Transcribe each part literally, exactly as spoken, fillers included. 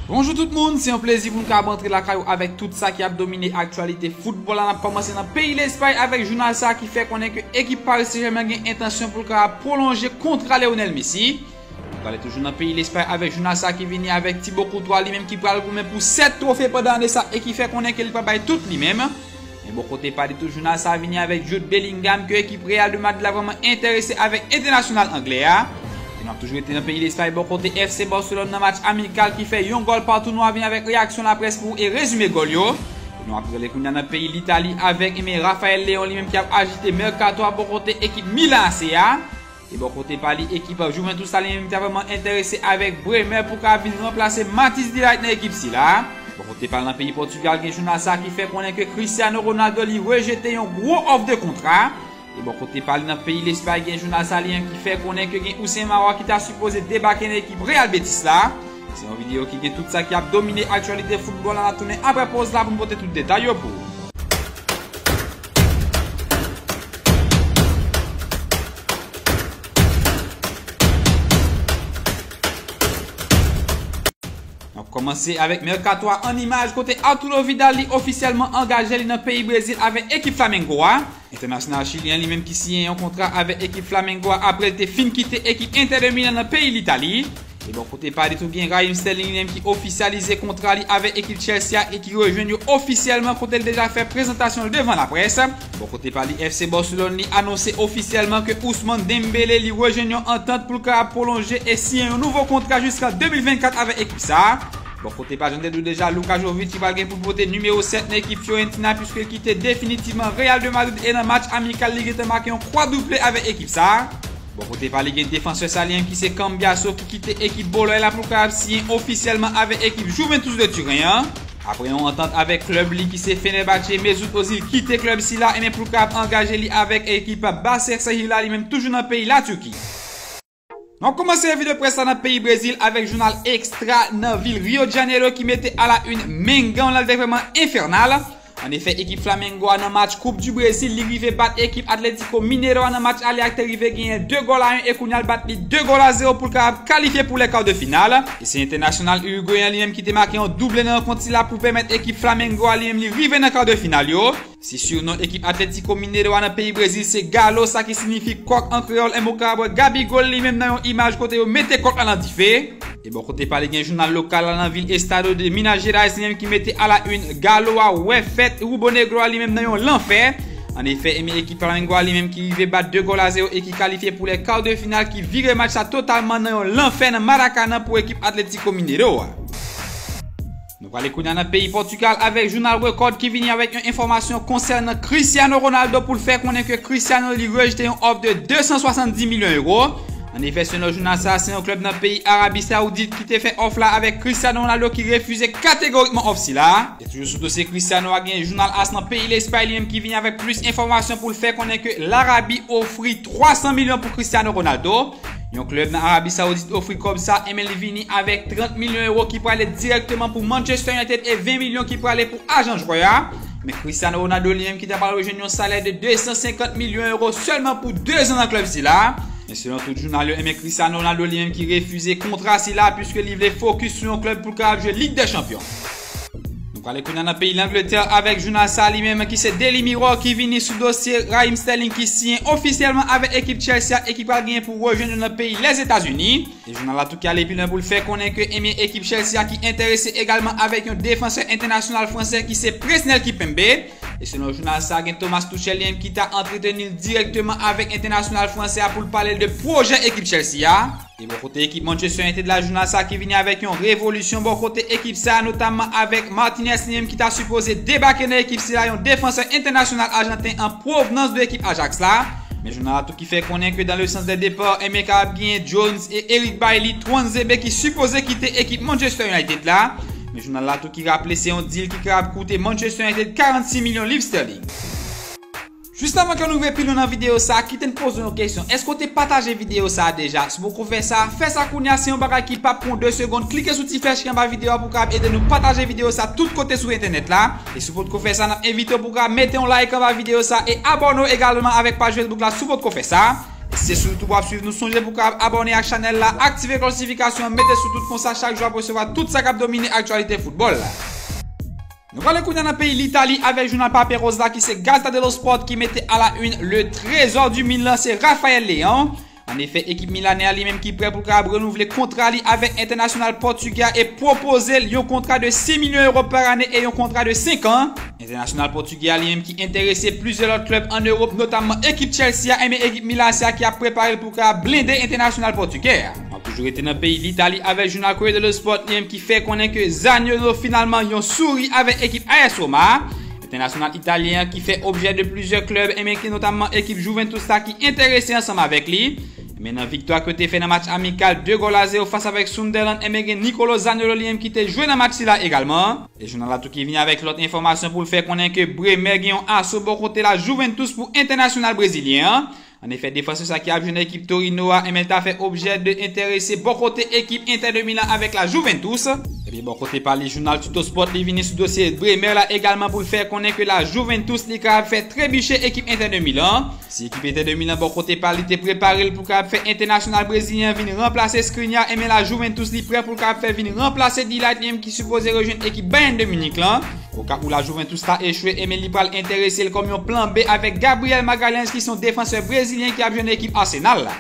Bonjou tout moun, se yon plezi pou n kapab antre lakay ou avèk tout sa ki ap domine aktyalite foutbòl la. N ap kòmanse nan peyi Lespay avèk jounal sa ki fè konnen ke ekip Paris Saint-Germain gen entansyon pou l kapab pwolonje kontra Lionel Messi. Nou prale toujou nan peyi Lespay avèk jounal sa ki vini avèk Thibaut Courtois, li menm ki pral goumen pou sèt twofe pandan ane sa e ki fè konnen ke li pral bay tout li menm. Men bò kote pa li tou, jounal sa vini avèk Jude Bellingham ke ekip Real de Madrid la vrèman enterese avèk entènasyonal anglè a. E n ap toujou rete nan peyi Lespay bò kote F C Barcelone nan match amikal ki fè yon gòl pa tounwa vini avèk reyaksyon laprès pou e rezime gòl yo. E nou ap prale kounye a nan peyi Litali avèk, enben, Raphaël Léao li menm ki ap ajite mèkato a bò kote ekip Milan A C a. E bò kote pa li, ekip Juventus la li menm ta vrèman enterese avèk Bremer pou ka vin ranplase Matthijs de Ligt nan ekip sila. Bò kote pa l nan peyi Pòtigal, gen jounal sa ki fè konnen ke Cristiano Ronaldo li rejete yon gwo òf de kontra. E bò kote pa li nan peyi Lespay, gen jounal sa li menm ki fè konnen ke gen Houssem Aouar ki ta sipoze debake nan ekip Real Betis la. Se yon videyo ki gen tout sa ki ap domine aktyalite foutbòl la. N ap tounen apre pòz la pou n pote tout detay yo pou ou. N ap kòmanse avèk mèkato a an imaj kote Arturo Vidal li ofisyèlman angaje li nan peyi Brezil avèk ekip Flamengo a. Entènasyonal chilyen li menm ki siyen yon kontra avèk ekip Flamengo a apre l te fin kite ekip Inter de Milan nan peyi Litali. E bò kote pa li tou, gen Raheem Sterling li menm ki ofisyalize kontra li avèk ekip Chelsea a e ki rejwenn yo ofisyèlman kote l deja fè prezantasyon l devan laprès. Bò kote pa li, F C Barcelone li anonse ofisyèlman ke Ousmane Dembélé li rejwenn yon antant pou l kapab pwolonje e siyen yon nouvo kontra jiska de mil vennkat avèk ekip sa a. Bò kote pa, jan n te di w deja, Luka Jovic ki pral gen pou l pote nimewo sèt nan ekip Fiorentina, piske l kite definitivman Real de Madrid e nan match amikal li gentan make yon kwadouble avèk ekip sa a. Bò kote pa li, gen defansè sa li menm ki se Cambiasso ki kite ekip Bologne la pou l kapab siyen ofisyèlman avèk ekip Juventus de Turen an. Apre yon antant avèk klèb li ki se Fenerbahçe, Mesut Ozil kite klèb sila e men pou l kapab angaje li avèk ekip Başakşehir la li menm toujou nan peyi Latiki. Nou kòmanse revi de près la nan peyi Brezil avèk jounal Extra nan vil Rio de Janeiro ki mete a la une Mengão la, li te vrèman enfènal. Annefè, ekip Flamengo a nan match Coupe du Brésil, li rive bat ekip Atlético Mineiro a nan match ale a ki te rive genyen de gòl a yon e kounye a l bat li de gòl a zewo pou l kapab kalifye pou les quarts de finale. E se entènasyonal irigweyen li menm ki te make yon double nan rankont sila pou pèmèt ekip Flamengo a li menm li rive nan kar de final yo. Si surnon ekip Atlético Mineiro a nan peyi Brezil se Galo, sa ki siyifi kòk an kreyòl, enben w ka wè Gabigol li menm nan yon imaj kote yo mete kòk la nan dife. E bò kote pa li, gen jounal lokal la nan vil Estado de Minas Gerais li menm ki mete a la une Galo a wè fèt Rubro Negro a li menm nan yon lanfè. Annefè, enben ekip Flamengo a li menm ki rive bat de gòl a zewo e ki kalifye pou les quarts de finale, ki vire match sa totalman nan yon lanfè nan Maracanã pou ekip Atlético Mineiro a. Nou prale kounye a nan peyi Pòtigal avèk jounal Record ki vini avèk yon enfòmasyon konsènan Cristiano Ronaldo pou l fè konnen ke Cristiano li rejte yon òf de de san swasanndis milyon ewo. Annefè, selon jounal sa, se yon klèb nan peyi Arabi Saoudit ki te fè òf la avèk Cristiano Ronaldo ki refize kategorikman òf sila. E toujou sou dosye Cristiano a, gen jounal AS nan peyi Lespay li menm ki vini avèk plis enfòmasyon pou l fè konnen ke Larabi ofri twa san milyon pou Cristiano Ronaldo. Yon klèb nan Arabi Saoudit ofri kòb sa, enben li vini avèk trant milyon ewo ki prale dirèkteman pou Manchester United e ven milyon ki prale pou ajan jwè a. Men Cristiano Ronaldo li menm ki ta pral rejwenn yon salè de de san senkant milyon ewo sèlman pou de zan nan klèb sila. Men selon tout jounal yo, enben Cristiano Ronaldo li menm ki refize kontra sila, piske li vle fokis sou yon klèb pou l kapab jwe Lig dè Chanpyon. Nou prale kounye a nan peyi Langletè avèk jounal sa li menm ki se Daily Mirror ki vini sou dosye Raheem Sterling ki siyen ofisyèlman avèk ekip Chelsea a e ki pral genyen pou rejwenn yo nan peyi Lèzetazini. E jounal la tou ki ale pi lwen pou l fè konnen ke, enben, ekip Chelsea a ki enterese egalman avèk yon defansè entènasyonal fransè ki se Presnel Kimpembe. E selon jounal sa, gen Thomas Tuchel li menm ki ta antreteni l dirèkteman avèk entènasyonal fransè a pou l pale l de pwojè ekip Chelsea a. E bò kote ekip Manchester United la, jounal sa ki vini avèk yon revolisyon bò kote ekip sa, notamman avèk Martinez li menm ki ta sipoze debake nan ekip sila, yon defansè entènasyonal ajanten an pwovnans de ekip Ajax la. Men jounal la tou ki fè konnen ke dans le sens des départs, enben kapab genyen Jones e Eric Bailly, Tuanzebe ki sipoze kite ekip Manchester United la. Men jounal la tou ki raple se yon deal ki kapab koute Manchester United karannsis milyon liv sterling. Jis anvan ke nou rive pi lwen nan videyo sa, kite n poze w yon kesyon. Èske w te pataje videyo sa deja? Si w poko fè sa, fè sa kounye a, se yon bagay ki p ap pran de segonn. Klike sou ti flèch ki anba videyo a pou w kapab ede nou pataje videyo sa tout kote sou entènèt la. E si w potko fè sa, n ap envite w pou w kapab mete yon like anba videyo sa e abòne w egalman avèk paj Facebook la si w potko fè sa. E Se sitou w ap swiv nou, sonje pou w ka abòne ak chanèl la, aktive klòch notifikasyon an, mete sou tout, konsa chak jou w ap resevwa tout sa k ap domine aktyalite foutbòl la. Nou prale kounye a nan peyi Litali avèk jounal Paperoz la ki se Gazzetta dello Sport ki mete à la une le trésor du Milan, se Raphaël Leão. Annefè, ekip milanè a li menm ki prè pou l kapab renouvle kontra li avèk entènasyonal pòtigè a e pwopoze l yon kontra de sis milyon euro par ane e yon kontra de senk an. Entènasyonal pòtigè a li menm ki enterese plizyè lòt klèb ann Ewòp, notamman ekip Chelsea a, enben ekip Milan sa ki ap prepare l pou kapab blende entènasyonal pòtigè a. N ap toujou rete nan peyi Litali avèk jounal Corriere dello Sport li menm ki fè konnen ke Zaniolo finalman yon souri avèk ekip A S Roma. Entènasyonal italyen an ki fè objè de plizyè klèb, enben ki notamman ekip Juventus la ki enterese ansanm avèk li. Men nan viktwa ke yo te fè nan match amikal de gòl a zewo fas avèk Sunderland, enben gen Nicolo Zaniolo li menm ki te jwe nan match sila egalman. E jounal la tou ki vini avèk lòt enfòmasyon pou l fè konnen ke Bremen gen yon aso bò kote la Juventus pou entènasyonal brezilyen an. Annefè, defansè sa ki ap jwe nan ekip Torino a, enben l ta fè objè de enterese bò kote ekip Inter de Milan avèk la Juventus. Ebyen, bò kote pa li, jounal Tuttosport li vini sou dosye Bremen la egalman pou l fè konnen ke la Juventus li kapab fè trebiche ekip Inter de Milan. Si ekip Inter de Milan bò kote pa li te prepare l pou kapab fè entènasyonal brezilyen an vin ranplase Skriniar, enben la Juventus li prè pou l kapab fè vin ranplase De Ligt li menm ki sipoze rejwenn ekip Bayern de Munich lan. Oka pou la Juventus ta echwe, enben li pral enterese l kòm yon plan B avèk Gabriel Magalhães ki se yon defansè brezilyen ki ap jwe nan ekip Arsenal la.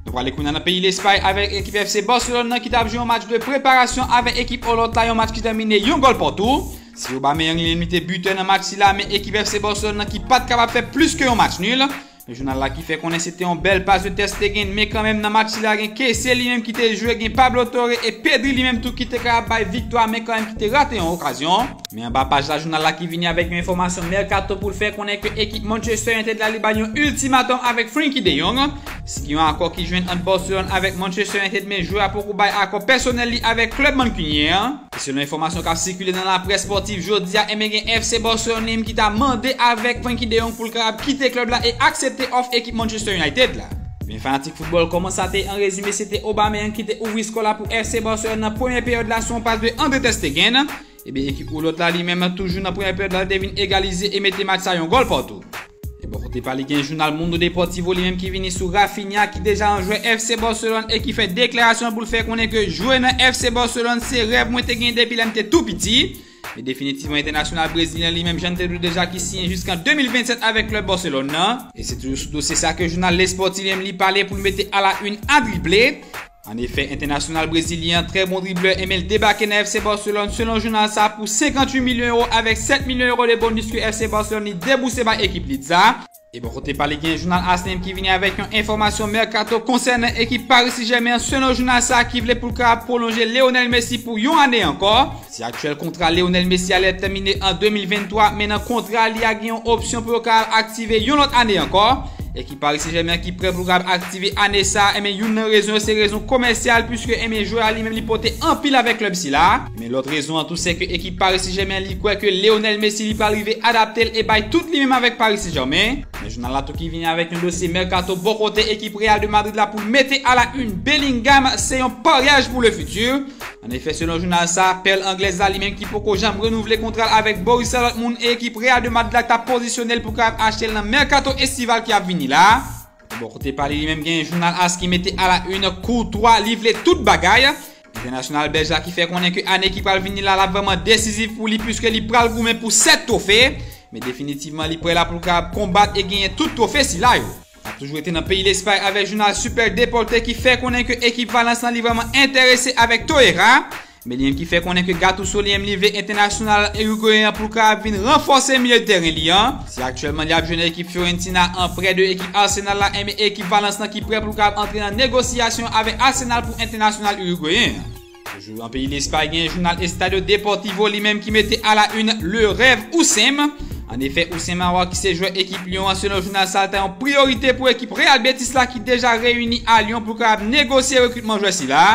Nou prale kounye a nan peyi Lespay avèk ekip F C Barcelone nan ki t ap jwe yon match de preparasyon avèk ekip Olot la, yon match ki tèmine yon gòl partou. Si Aubameyang li menm li te bitè nan match sila, men ekip F C Barcelone nan ki pa t kapab fè plis ke yon match nil. Jounal la ki fè konnen se te yon bèl pas de Ter Stegen, men kanmenm nan match sila gen Kessie li menm ki te jwe, gen Pablo Torre e Pedri li menm tou ki te kapab bay viktwa, men kanmenm ki te rate yon okazyon. Men anba paj la, jounal la ki vini avèk yon enfòmasyon mèkato pou l fè konnen ke ekip Manchester United la li bay yon iltimatòm avèk Frenkie de Jong. Si gen yon akò ki jwenn ant Barcelone avèk Manchester United, men jwè a poko bay akò pèsonèl li avèk klèb mankunyen an. E selon enfòmasyon k ap sikile nan laprès espòtif jodi a, enben gen F C Barcelone li menm ki ta mande avèk Frenkie de Jong pou l kapab kite klèb la e aksepte òf ekip Manchester United la. Men fanatik foutbòl, kòman sa te ye? An rezime, se te Aubameyang ki te ouvri skò la pou F C Barcelone nan premyè peryòd la sou yon pas de André Ter Stegen. Ebyen, ekip Olot la li menm toujou nan premyè peryòd la te vin egalize e mete match sa yon gòl partou. E bò kote pa li gen jounal Mundo Deportivo li menm ki vini sou Raphinha ki deja yon jwè F C Barcelone e ki fè deklarasyon pou l fè konnen ke jwe nan F C Barcelone se rèv mwen te gen depi lè m te tou piti. Men definitivman entènasyonal brezilyen li menm jan n te di w deja ki siyen jiskan de mil vennsèt avèk klèb Barcelone nan. E se toujou sou dosye sa ke jounal L'Esporte li menm li pale pou l mete à la une a drible. Annefè, entènasyonal brezilyen an, trè bon driblè, enben l debake nan F C Barcelone, selon jounal sa, pou senkanntuit milyon euro avèk sèt milyon euro de bonus ke F C Barcelone li debouse bay ekip Leeds la. E bò kote pa li, gen jounal As li menm ki vini avèk yon enfòmasyon mèkato konsènan ekip Paris Saint-Germain an, selon jounal sa ki vle pou l kapab pwolonje Lionel Messi pou yon ane ankò. Si aktyèl kontra Lionel Messi a lè tèmine an de mil venntwa, men nan kontra li a gen yon opsyon pou yo kapab aktive yon lòt ane ankò. Ekip Paris Saint-Germain ki prè pou l kapab aktive ane sa a, enben youn nan rezon yo se rezon komèsyal, piske enben jwè a li menm li pote anpil avèk klèb sila. Men lòt rezon an tou se ke ekip Paris Saint-Germain li kwè ke Lionel Messi li pral rive adapte l e bay tout li menm avèk Paris Saint-Germain. Men jounal la tou ki vini avèk yon dosye mèkato bò kote ekip Real de Madrid la pou l mete à la une Bellingham, se yon paryaj pou le futur. Annefè, selon jounal sa, pèl anglèz la li menm ki poko janm renouvle kontra l avèk Borussia Dortmund e ekip Real de Madrid la t ap pozisyone l pou kapab achte l nan mèkato estival ki ap vini la. Bò kote pa li, li menm gen jounal As ki mete à la une Courtois, li vle tout bagay. Entènasyonal bèlj la ki fè konnen ke ane ki pral vini la, l ap vrèman desiziv pou li, piske li pral goumen pou sèt twofe. Men definitivman, li prè la pou l kapab konbat e genyen tout twofe sila yo. N ap toujou rete nan peyi Lespay avèk jounal Super Deporte ki fè konnen ke ekip Valence lan li vrèman enterese avèk Torreira. Men li menm ki fè konnen ke Gattuso li menm li vle entènasyonal irigweyen an pou l kapab vin ranfòse milye de tèren li an. Si aktyèlman li ap jwe nan ekip Fiorentina an prè de ekip Arsenal la, enben ekip Valence lan ki prè pou l kapab antre nan negosyasyon avèk Arsenal pou entènasyonal irigweyen an. Toujou an peyi Lespay, gen jounal Estadio Deportivo li menm ki mete à la une le rêve Ousseyn. Annefè, Ousseyn Mawar ki se jwè ekip Lyon an, selon jounal sa, ta yon priyorite pou ekip Real Betis la ki deja reyini a Lyon pou kapab negosye rekritman jwè sila.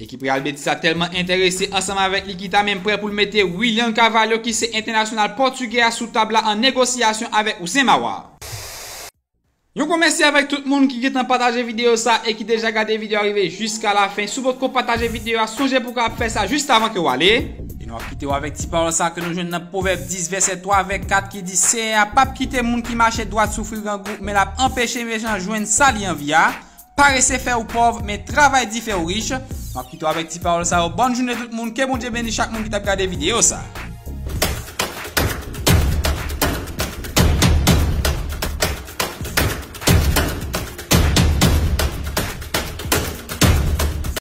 Ekip Real Betis la tèlman enterese ansanm avèk li ki ta menm prè pou l mete William Carvalho ki se entènasyonal pòtigè a sou tab la an negosyasyon avèk Ousseyn Mawar. Yon gwo mèsi avèk tout moun ki gentan pataje videyo sa e ki deja gade videyo a rive jiska lafen. Si w potko pataje videyo a, sonje pou w kapab fè sa jis avan ke w ale. E Nou ap kite w avèk ti pawòl sa ke nou jwenn nan Pwovèb dis, vèsè twa avèk kat ki di, Seyè a p ap kite moun ki mache dwat soufri grangou, men l ap anpeche mechan jwenn sa li anvi a. Parese fè ou pòv, men travay di fè ou rich. Nou ap kite w avèk ti pawòl sa yo. Bòn jounen tout moun, ke Bondye beni chak moun ki t ap gade videyo sa.